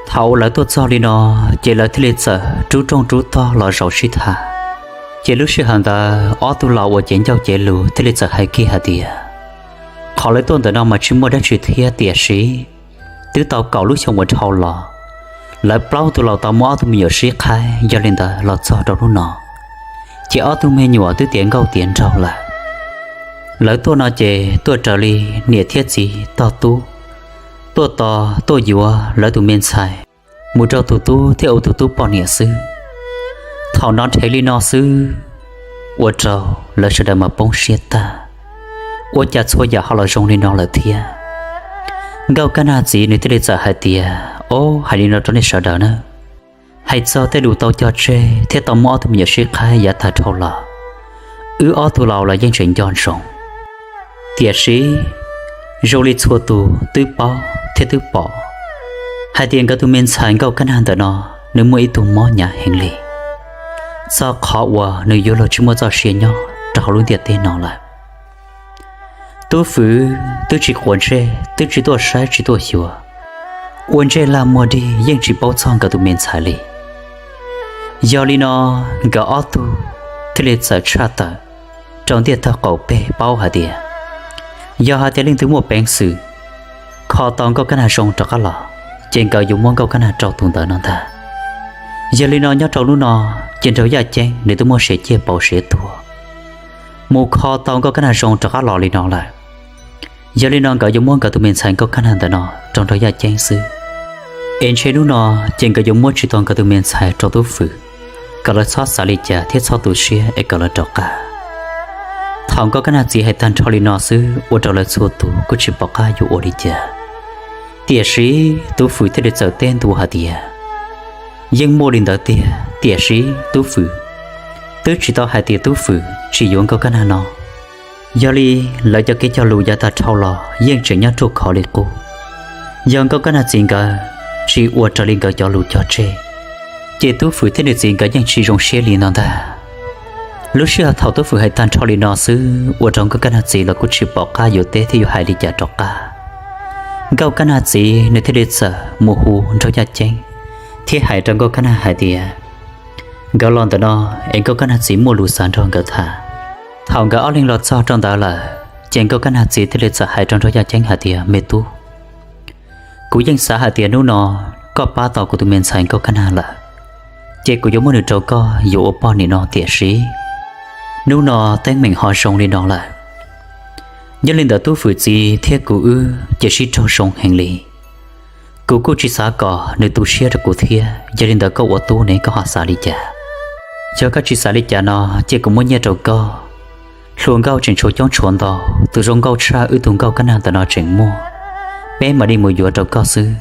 Thaum uas lawv tuaj txog li no, ces lawv thiaj li txawm rub rooj rub tog los zaum sib tham, ces lub sij hawm ntawd ob tug laus uas cev ncauj cev lus thiaj li txawm hais kiag hais tias, qhov lawv tuaj ntawm no mas tsis muaj dab tsi thiab, tiam sis twb tau kaum lub xyoo uas dhau los, lawv plaub tug laus tau muaj ob tug me nyuam sib qhaib, yog li ntawd los txog rau hnub no, ces ob tug me nyuam twb tiav nkauj tiav nraug lawm. Lawv tuaj no ces tuaj raws li niam thiab txiv tog tub, tuaj tos tuaj yuav lawv tus me ntxhais mus rau tus tub thiab ua tus tub poj niam xwb. Thaum no nrhev li no xwb, ua rau lawv sawv daws mas poob siab tag. Ua cas txhua yam ho los zoo li no lawm thiab? Nkauj Kab Nag txiv nws thiaj li txawm hais tias, ob, hais li no rau nej sawv daws na, hais txog tej lus tau cog tseg thiab tau muab ob tug me nyuam sib qhaib yav tag dhau los, wb ob tug laus los yeej tseem nco ntsoov. Tiam sis zoo li txhua tus twb paub thiab twb pom hais tias nkawd tus me ntxhais Nkauj Kab Nag ntawm no, nws muaj ib tug mob hnyav heev li, txog qhov uas nws yuav luag tsis muaj txoj sia nyob rau hauv lub ntiaj teb no lawm. Tub Fwm twb tsis quav ntsej, twb tsis tuaj saib tsis tuaj xyuas, ua ntsej lag muag dig yeej tsis paub txog nkawd tus me ntxhais li. Yog li no, nkawd ob tug thiaj li txawm tshaj tawm rau ntiaj tog qaum peg paub hais tias, yog hais tias leej twg muaj peev xwm kho tau Nkauj Kab Nag zoo rov qab los, ces nkawd yuav muab Nkauj Kab Nag rau tus ntawd no ntag. Yog li no nyob rau hnub no, ces Nraug Yaj Ceeb nws twb muab siav ciaj pauv siav tuag mus kho tau Nkauj Kab Nag zoo rov qab los li no lawm. Yog li no nkawd yuav muab nkawd tus me ntxhais Nkauj Kab Nag ntawm no rau Nraug Yaj Ceeb xwb. Es ntshe hnub no ces nkawd yuav muab tsis tau nkawd tus me ntxhais rau Tub Fwm, kom lawv txhob xav li cas thiab txhob tu siab es kom lawv rov qab. Thaum Nkauj Kab Nag txiv hais tag nrho li no xwb ua rau lawv txhua tus kuj tsis pom qab yuav ua li cas. Tiam sis Tub Fwm thiaj li txawm teb ntua hais tias, yeej muaj li ntawd tiag, tiam sis Tub Fwm twb tsis tau hais tias Tub Fwm tsis yuav Nkauj Kab Nag no. Yog li lawv cov kev cog lus yav tag dhau los yeej tseem nyob ruaj khov li qub. Yog Nkauj Kab Nag txiv nkawd tsis ua raws li nkawd cov lus cog tseg, ces Tub Fwm thiab nws txiv nkawd yeej tsis zoo siab li no ntag. Lub sij hawm thaum Tub Fwm hais tag nrho li no xwb ua rau Nkauj Kab Nag txiv los kuj tsis pom qab yuav teb thiab yuav hais li cas rov qab. Nkauj Kab Nag txiv nws thiaj li txawm mus hu Nraug Yaj Ceeb thiab hais rau Nkauj Kab Nag hais tias, nkawd los ntawm no es Nkauj Kab Nag txiv muaj lus xav nrog nkawd tham. Thaum nkawd ob leeg los txog rau ntawd lawm, ces Nkauj Kab Nag txiv thiaj li txawm hais rau Nraug Yaj Ceeb hais tias, me tub, kuv yeej xav hais tias hnub no koj pab tau kuv tus me ntxhais Nkauj Kab Nag lawm, ces kuv yuav muab nws rau koj yuav ua poj niam no, tiam sis hnub no teeb meem ho zoo li no lawm. Nyob li ntawd Tub Fwm txiv thiab kuv wb ces sib raug zoo heev li. Kuv kuj tsis xav kom nws tu siab rau kuv thiab, yog li ntawd koj ua tub ne koj ho xav li cas? Yog koj tsis xav li cas no ces kuv muab nyiaj rau koj. Hluas nkauj tseem tshuav coob tshuav ntau, tus zoo nkauj tshaj wb tus Nkauj Kab Nag ntawm no tseem muaj, peb mam li mus yuav rau koj xwb.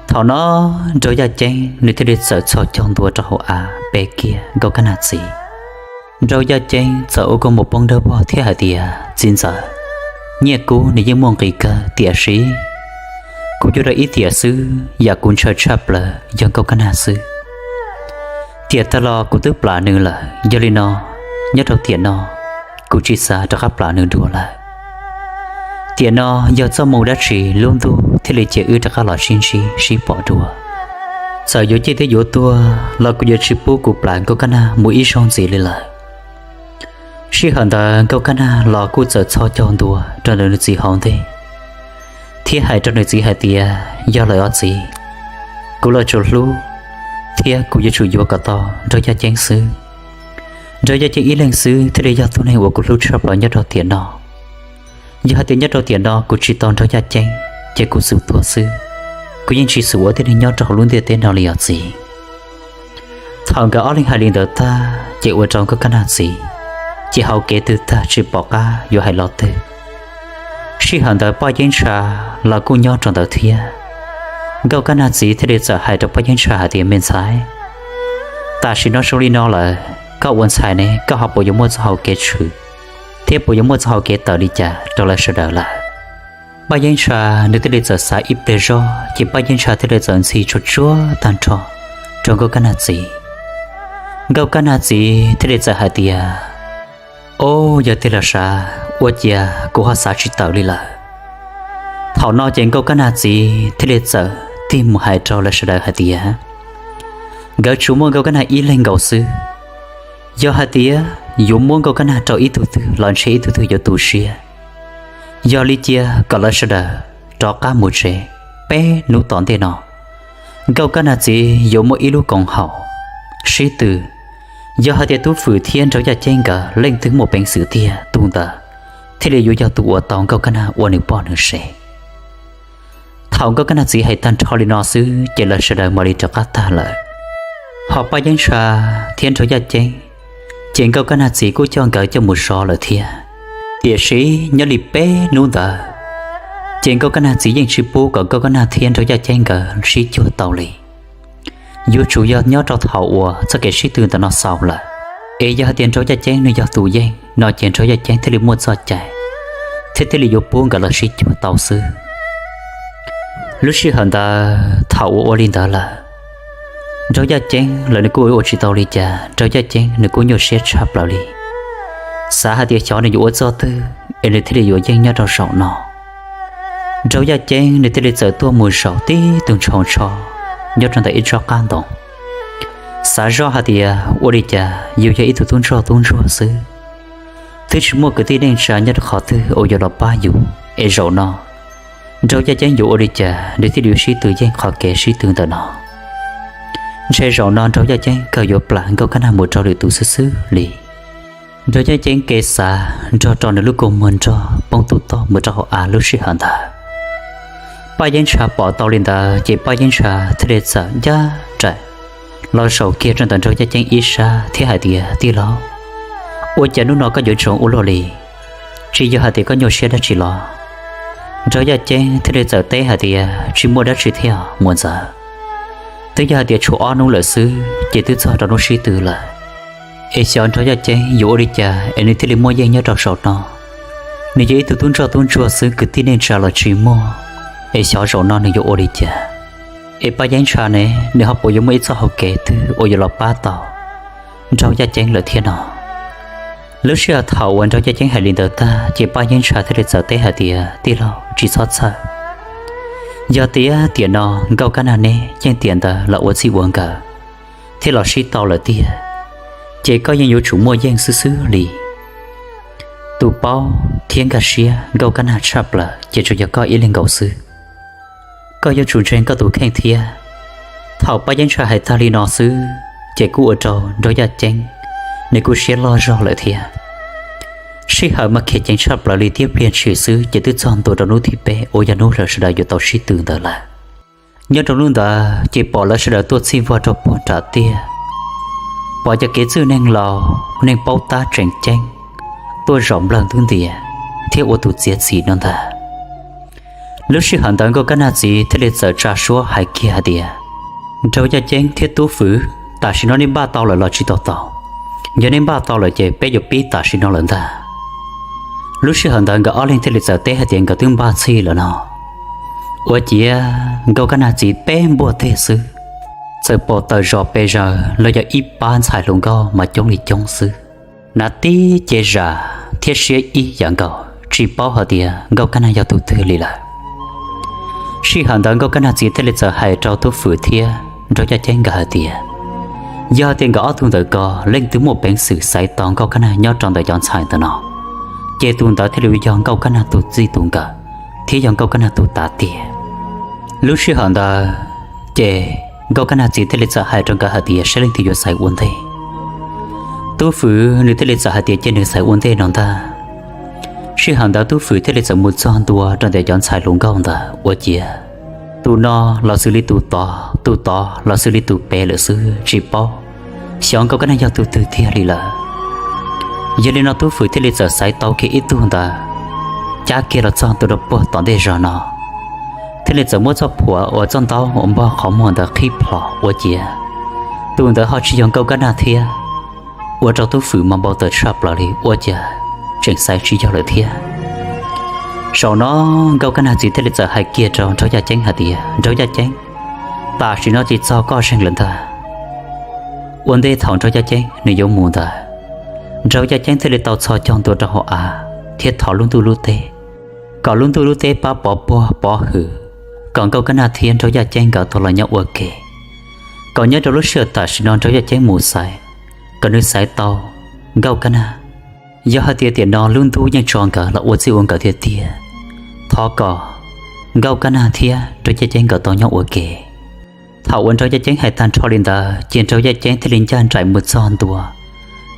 Thaum no Nraug Yaj Ceeb nws thiaj li txawm txhos caug ntua rau hauv av pe kiag Nkauj Kab Nag txiv. Nraug Yaj Ceeb txawm ua kua muag poob dawb vog thiab hais tias, txiv ntxawm, nyiaj kub nws yeej muaj nqis kawg, tiam sis kuv yuav rau ib tiam xwb, yam kuv ntshaw tshaj plaws yog Nkauj Kab Nag xwb. Tiam tag los kuv twb plam nws lawm, yog li no nyob rau tiam no kuv tsis xav rov qab plam nws dua lawm. Tiam no yog txoj hmoo dab tsi lub ntuj thiaj li cia wb rov qab los sib ntsib sib pom dua. Txawm yuav ciaj thiab yuav tuag los kuv yuav tsis pub kuv plam Nkauj Kab Nag mus ib zaug ntxiv li lawm. Sij hawm ntawd Nkauj Kab Nag los kuj txawm txhos caug ntua rau ntawm nws txiv hauv ntej thiab hais rau nws txiv hais tias, yog lawm os txiv, kuv los tsuas hlub thiab kuv yuav tsum yuav kom tau Nraug Yaj Ceeb xwb. Nraug Yaj Ceeb ib leeg xwb thiaj li yog tus neeg uas kuv hlub tshaj plaws nyob rau tiam no. Yog hais tias nyob rau tiam no kuv tsis tau Nraug Yaj Ceeb ces kuv xum tuag xwb, kuv yeej tsis xum ua tib neeg nyob rau hauv lub ntiaj teb no li os txiv. Thaum nkawd ob leeg hais li ntawd tag ces ua rau Nkauj Kab Nag txiv ces hauv kev twg tag tsis pom qab yuav hais lo twg. Sij hawm ntawd Poj Yeeb Ntsha los kuj nyob rau ntawd thiab. Nkauj Kab Nag txiv thiaj li txawm hais rau Poj Yeeb Ntsha hais tias, me ntxhais, tam sim no zoo li no lawm, koj ua ntxhais ne koj ho puas yuav muaj txoj hau kev tshwm thiab puas yuav muaj txoj hau kev tawm li cas rau lawv sawv daws lawm? Paj Yeeb Ntsha nws thiaj li txawm xav ib pliag zog ces Paj Yeeb Ntsha thiaj li txawm ntxhi tsuag tsuag tag nrho rau Nkauj Kab Nag txiv. Nkauj Kab Nag txiv thiaj li txawm hais tias, Ob, yog tiag los sav, ua ciav kuv ho xav tsis tawm li lawm. Thaum no ces Nkauj Kab Nag txiv thiaj li txawm tig mus hais rau lawv sawv daws hais tias, Nkawd tsuas muaj Nkauj Kab Nag ib leeg nkaus xwb. Yog hais tias yuav muab Nkauj Kab Nag rau ib tug twg los ntshe ib tug twg yuav tu siab. Yog li cia kom lawv sawv daws rov qab mus tsev, peb hnub tom ntej no Nkauj Kab Nag txiv yuav muaj ib lub koom haum sib tw. Yog hais tias Tub Fwm thiab Nraug Yaj Ceeb nkawd leej twg muaj peev xwm tiag, tus ntawd thiaj li yuav yog tus uas tau Nkauj Kab Nag ua nws poj nws sev. Thaum Nkauj Kab Nag txiv hais tag nrho li no xwb ces lawv sawv daws mam li rov qab tag lawm. Ho Paj Yeeb Ntsha thiab Nraug Yaj Ceeb, ces Nkauj Kab Nag txiv kuj coj nkawd coj mus zov lawm thiab. Tiam sis nyob li peb hnub ntawd, ces Nkauj Kab Nag txiv yeej tsis pub kom Nkauj Kab Nag thiab Nraug Yaj Ceeb nkawd sib cuag tau li. Yuav tsum yog nyob rau thaum uas txoj kev sib tw ntawm no xaus lawm, es yog hais tias Nraug Yaj Ceeb nws yog tus yeej no ces Nraug Yaj Ceeb thiaj li muaj txoj cai thiab thiaj li yuav pub nkawd los sib cuag tau xwb. Lub sij hawm ntawd thaum uas ua li ntawd lawm, Nraug Yaj Ceeb lawv nws kuj ua tsis tau li cas, Nraug Yaj Ceeb nws kuj nyuaj siab tshaj plaws li, xav hais tias xyov nws yuav ua txoj twg es nws thiaj li yuav yeej nyob rau zaum no. Nraug Yaj Ceeb nws thiaj li txawm tuaj mus zaum tib tug ntshaus ntsho nyob rau ntawm ib tsob qab ntoo, xav zoj hais tias ua li cas yus yog ib tug tub ntsuag tub ntsuag xwb, twb tsis muaj kwv tij neej tsa nyob rau qhov twg uas yuav los pab yus, es zaum no Nraug Yaj Ceeb yuav ua li cas nws thiaj li yuav sib tw yeej qhov kev sib tw ntawm no. Ntshe zaum no Nraug Yaj Ceeb kawg yuav plam Nkauj Kab Nag mus rau lwm tus xwb xwb li. Nraug Yaj Ceeb kev xav nrog rau nws lub kua muag nrog poob tus toj mus rau hauv av lub sij hawm ntawd. Paj Yeeb Ntsha pom tau li ntawd ces Paj Yeeb Ntsha thiaj li txawm ncaj nraim los zaum kiag rau ntawm Nraug Yaj Ceeb ib sab thiab hais tias, Tij laug, ua cas hnub no koj yuav ntsoov ua luaj li? Tsis yog hais tias koj nyuaj siab dab tsi los? Nraug Yaj Ceeb thiaj li txawm teb hais tias, Tsis muaj dab tsi thiab muam ntxawm. Twb yog hais tias tshuav ob hnub lawm xwb ces twb txog rau hnub sib tw lawm. Es xyov Nraug Yaj Ceeb yuav ua li cas es nws thiaj li muaj yeej nyob rau saum no. Nws yog ib tug tub ntsuag tub ntsuag xwb, kwv tij neej tsa los tsis muaj, es xyov zaum no nws yuav ua li cas. Es Paj Yeeb Ntsha ne, nws ho puas yuav muaj ib txoj hau kev twg uas yuav los pab tau Nraug Yaj Ceeb lawm thiab no? Lub sij hawm thaum uas Nraug Yaj Ceeb hais li ntawd tag ces Paj Yeeb Ntsha thiaj li txawm teb hais tias, Tij laug, tsis txhob txhawj. Yog tias tiam no Nkauj Kab Nag neb yeej tiam ntawd los ua txij ua nkawm thiab los sib tau lawm tiag, ces koj yeej yuav tsum muaj yeej xwb xwb li. Tus paub thiab nkag siab Nkauj Kab Nag tshaj plaws ces tsuas yog koj ib leeg nkaus xwb. Koj yuav tsum ntseeg koj tus kheej thiab. Thaum Paj Yeeb Ntsha hais tag li no xwb ces kuj ua rau Nraug Yaj Ceeb nws kuj siab loj zog lawm thiab. Sij hawm mas khiav ceev tshaj plaws li, tiaj pliag ntshis xwb ces twb txog ntua rau hnub thib peb uas yog hnub lawv sawv daws yuav tau sib tw ntawd lawm. Nyob rau hnub ntawd ces pom lawv sawv daws tuaj txhij vog rau puag nram tiaj, pom cov kev txwj neeg laus neeg paub tab tseem ceeb tuaj zaum nplawg ntub ntias thiab ua tus txiav txim no ntag. Lub sij hawm ntawd Nkauj Kab Nag txiv thiaj li txawm tsa suab hais kiag hais tias, Nraug Yaj Ceeb thiab Tub Fwm, tam sim no nej npaj tau lawm los tsis tau tau? Yog nej npaj tau lawm ces peb yuav pib tam sim no lawm ntag. Lub sij hawm ntawd nkawd ob leeg thiaj li txawm teb hais tias nkawd twb npaj txhij lawm no. Ua ciav Nkauj Kab Nag txiv peb npuaj teg xwb, txawm pom tawm zos pes zaws los yog ib pab ntxhais hluas nkauj mas coob li coob xwb, hnav tib ce zam thiab siab ib yam nkaus, tsis paub hais tias Nkauj Kab Nag yog tus twg li lawm. Sij hawm ntawd Nkauj Kab Nag txiv thiaj li txawm hais rau Tub Fwm thiab Nraug Yaj Ceeb nkawd hais tias, yog tias nkawd ob tug ntawm ko leej twg muaj peev xwm xaiv tau Nkauj Kab Nag nyob rau ntawm cov ntxhais ntawm no, ces tus ntawd thiaj li yog Nkauj Kab Nag tus txij tus nkawm thiab yog Nkauj Kab Nag tus tav tiag. Lub sij hawm ntawd ces Nkauj Kab Nag txiv thiaj li txawm hais rau nkawd hais tias saib leej twg yuav xaiv ua ntej. Tub Fwm nws thiaj li txawm hais tias cia nws xaiv ua ntej no ntag. Sij hawm ntawd Tub Fwm thiaj li txawm mus txog ntua rau ntawm cov ntxhais hluas nkauj ntawd ua ciav, tus no los xws li tus tod, tus tod los xws li tus pem lawm xwb, tsis paub xyov Nkauj Kab Nag yog tus twg tiag li lawm. Yog li no Tub Fwm thiaj li txawm xaiv tau kiag ib tug ntawd, cab kiag los txog ntua rau puag tom ntej zos no, thiaj li txawm muab txoj phuam uas txoj ntaub uas npog qhov muag ntawd qhib plho ua ciav, tus ntawd ho tsis yog Nkauj Kab Nag thiab, ua rau Tub Fwm mas npau taws tshaj plaws li, ua cas tseem xaiv tsis yog lawm thiab. Zaum no Nkauj Kab Nag txiv thiaj li txawm hais kiag rau Nraug Yaj Ceeb hais tias, Nraug Yaj Ceeb, tam sim no ces txog koj zeeg lawm ntag. Ua ntej thaum Nraug Yaj Ceeb nws yuav mus ntawd, Nraug Yaj Ceeb thiaj li tau txhos caug ntua rau hauv av thiab thov lub ntuj lub teb, kom lub ntuj lub teb pab pov puag pov hwm, kom Nkauj Kab Nag thiab Nraug Yaj Ceeb nkawd tau los nyob ua ke, kom nyob rau lub sij hawm tam sim no Nraug Yaj Ceeb mus xaiv, kom nws xaiv tau Nkauj Kab Nag. Yog hais tias tiam no lub ntuj yeej tso nkawd los ua txij ua nkawm tiag tiag, thov kom Nkauj Kab Nag thiab Nraug Yaj Ceeb nkawd tau nyob ua ke. Thaum uas Nraug Yaj Ceeb hais tag nrho li ntawd ces Nraug Yaj Ceeb thiaj li ncaj nraim mus txog ntua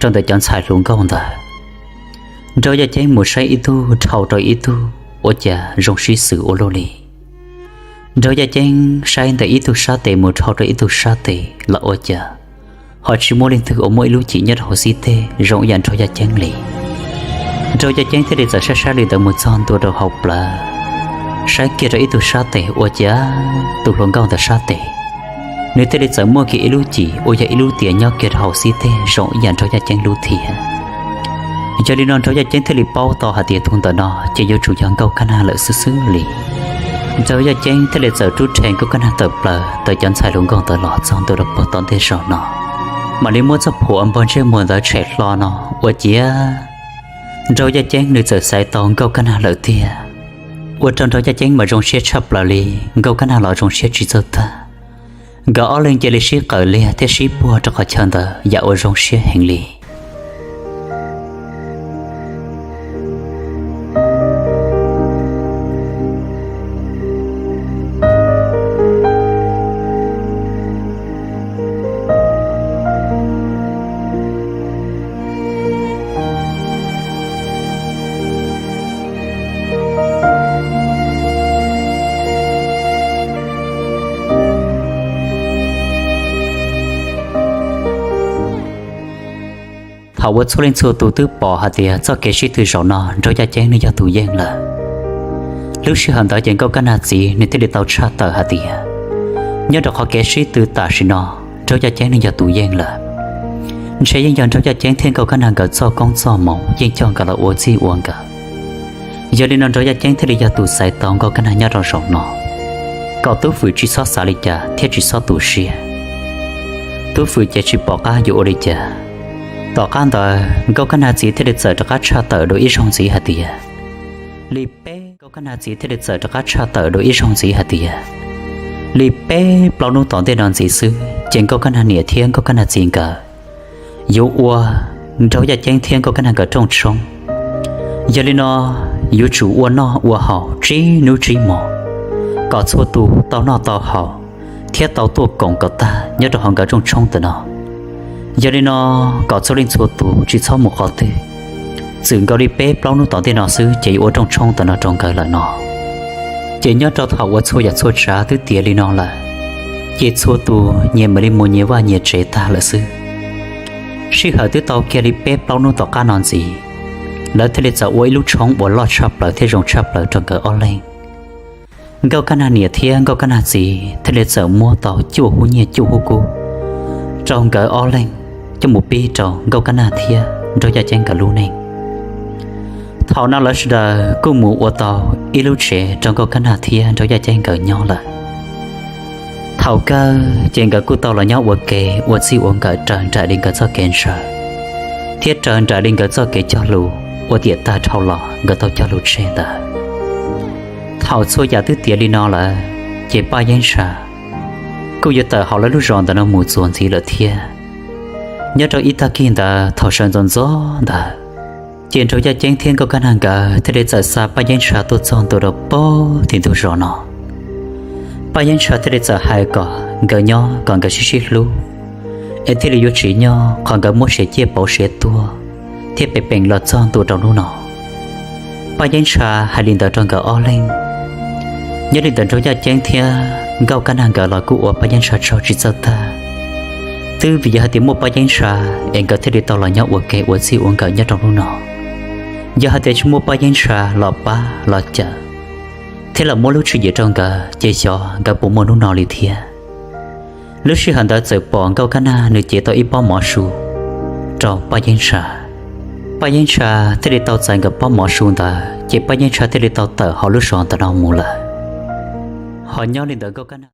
rau ntawm cov ntxhais hluas nkauj ntawd. Nraug Yaj Ceeb mus saib ib tug dhau rau ib tug, ua cas zoo sib xws ua luaj li. Nraug Yaj Ceeb saib ntawm ib tug sab tes mus dhau rau ib tug sab tes los ua cas ho tsis muaj leej twg uas muaj ib lub cim nyob rau hauv xib teg zoo ib yam Nraug Yaj Ceeb li. Nraug Yaj Ceeb thiaj li txawm saib saib li ntawd mus txog ntua rau hauv plawv, saib kiag rau ib tug sab tes ua cas tus hluas nkauj ntawd sab tes, nws thiaj li txawm muaj kiag ib lub cim uas yog ib lub tias nyob kiag rau hauv xib teg zoo ib yam Nraug Yaj Ceeb lub thiab. Yog li no Nraug Yaj Ceeb thiaj li paub tau hais tias tus ntawm no ces yuav tsum yog Nkauj Kab Nag lawm xwb xwb li. Nraug Yaj Ceeb thiaj li txawm rub rhe Nkauj Kab Nag tawm plaws ntawm cov ntxhais hluas nkauj ntawd los txog ntua rau puag tom ntej zaum no, mam li muab txoj phuam uas npog ntsej muag ntawd tshem hlo no, ua ciav Nraug Yaj Ceeb nws txawm xaiv tau Nkauj Kab Nag lawm tiag. Ua rau Nraug Yaj Ceeb mas zoo siab tshaj plaws li, Nkauj Kab Nag los zoo siab tsis txawj tag. Nkawd ob leeg cia li sib qawm liag thiab sib puag rau qhov chaw ntawd yam uas zoo siab heev li. Thaum uas txhua leej txhua tus twb pom hais tias txoj kev sib tw zaum no Nraug Yaj Ceeb nws yog tus yeej lawm, lub sij hawm ntawd ces Nkauj Kab Nag txiv nws thiaj li tau tshaj tawm hais tias, nyob rau qhov kev sib tw tam sim no Nraug Yaj Ceeb nws yog tus yeej lawm. Ntshe yeej yog Nraug Yaj Ceeb thiab Nkauj Kab Nag nkawd txoj koob txoj hmoov yeej coj nkawd los ua txij ua nkawm. Yog li no Nraug Yaj Ceeb thiaj li yog tus xaiv tau Nkauj Kab Nag nyob rau zaum no, kom Tub Fwm tsis txhob xav li cas thiab tsis txhob tu siab. Tub Fwm ces tsis pom qab yuav ua li cas. Tom qab ntawd Nkauj Kab Nag txiv thiaj li txawm rov qab tshaj tawm dua ib zaug ntxiv hais tias, li peb, Nkauj Kab Nag txiv thiaj li txawm rov qab tshaj tawm dua ib zaug ntxiv hais tias, li peb plaub hnub tom ntej no ntxiv xwb ces Nkauj Kab Nag niam thiab Nkauj Kab Nag txiv nkawd yuav ua Nraug Yaj Ceeb thiab Nkauj Kab Nag nkawd rooj tshoob. Yog li no yuav tsum ua noj ua haus tsib hnub tsib hmos, kom txhua tus tau noj tau haus thiab tau tuaj koom kom tag nyob rau hauv nkawd rooj tshoob ntawm no. Yog li no kom txhua leej txhua tus tsis txhob mus qhov twg, txwm nkaus li peb plaub hnub tom ntej no xwb ces yuav ua rooj tshoob ntawm no rau nkawd lawm no. Ces nyob rau thaum uas txhua yam txhua tsav twb tiav li no lawm, ces txhua tus nyias mam li mus nyias vaj nyias tsev tag lawm xwb. Sij hawm twb tau kiag li peb plaub hnub tom qab no ntxiv, lawv thiaj li txawm ua ib lub tshoob uas loj tshaj plaws thiab zoo tshaj plaws rau nkawd ob leeg. Nkauj Kab Nag niam thiab Nkauj Kab Nag txiv thiaj li txawm muab tau cuaj hub nyiaj cuaj hub kub rau nkawd ob leeg coj mus pib rau Nkauj Kab Nag thiab Nraug Yaj Ceeb nkawd lub neej. Thaum no lawv sawv daws kuj mus ua tau ib lub tsev rau Nkauj Kab Nag thiab Nraug Yaj Ceeb nkawd nyob lawm. Thaum kawg ces nkawd kuj tau los nyob ua ke ua txij ua nkawm raws nraim li nkawd txoj kev ntshaw, thiab raws nraim li nkawd txoj kev cog lus uas tiam tag dhau los nkawd tau cog lus tseg ntawd. Thaum txhua yam twb tiav li no lawm, ces Paj Yeeb Ntsha kuj yuav tawm hauv lawv lub zos ntawm no mus txuas ntxiv lawm thiab. Nyob rau ib tag kis ntawd thaum sawv ntxov ntxov ntawd, ces Nraug Yaj Ceeb thiab Nkauj Kab Nag nkawd thiaj li txawm xa Paj Yeeb Ntsha tuaj txog ntua rau pem tim ntug zos no. Paj Yeeb Ntsha thiaj li txawm hais kom nkawd nyob kom nkawd sib sib hlub, es thiaj li yuav tsis nyob qhov nkawd muab siav ciaj pauv siav tuag thiab pem peem los txog ntua rau hnub no. Paj Yeeb Ntsha hais li ntawd rau nkawd ob leeg. Nyob li ntawd Nraug Yaj Ceeb thiab Nkauj Kab Nag nkawd los kuj ua Paj Yeeb Ntsha tsaug tsis txawj tag. Twb vim yog hais tias muaj Paj Yeeb Ntsha es nkawd thiaj li tau los nyob ua ke ua txij ua nkawm nyob rau hnub no. Yog hais tias tsis muaj Paj Yeeb Ntsha los pab los cawm thiab los muab lub tswv yim rau nkawd ces xyov nkawd puas muaj hnub no li thiab. Lub sij hawm ntawd txawm pom Nkauj Kab Nag nws cev tau ib pob mov su, rau Paj Yeeb Ntsha. Paj Yeeb Ntsha thiaj li tau txais nkawd pob mov su ntawd ces Paj Yeeb Ntsha thiaj li tau tawm hauv lub zos ntawm no mus lawm. Ho nyob li ntawm nkauj kab nag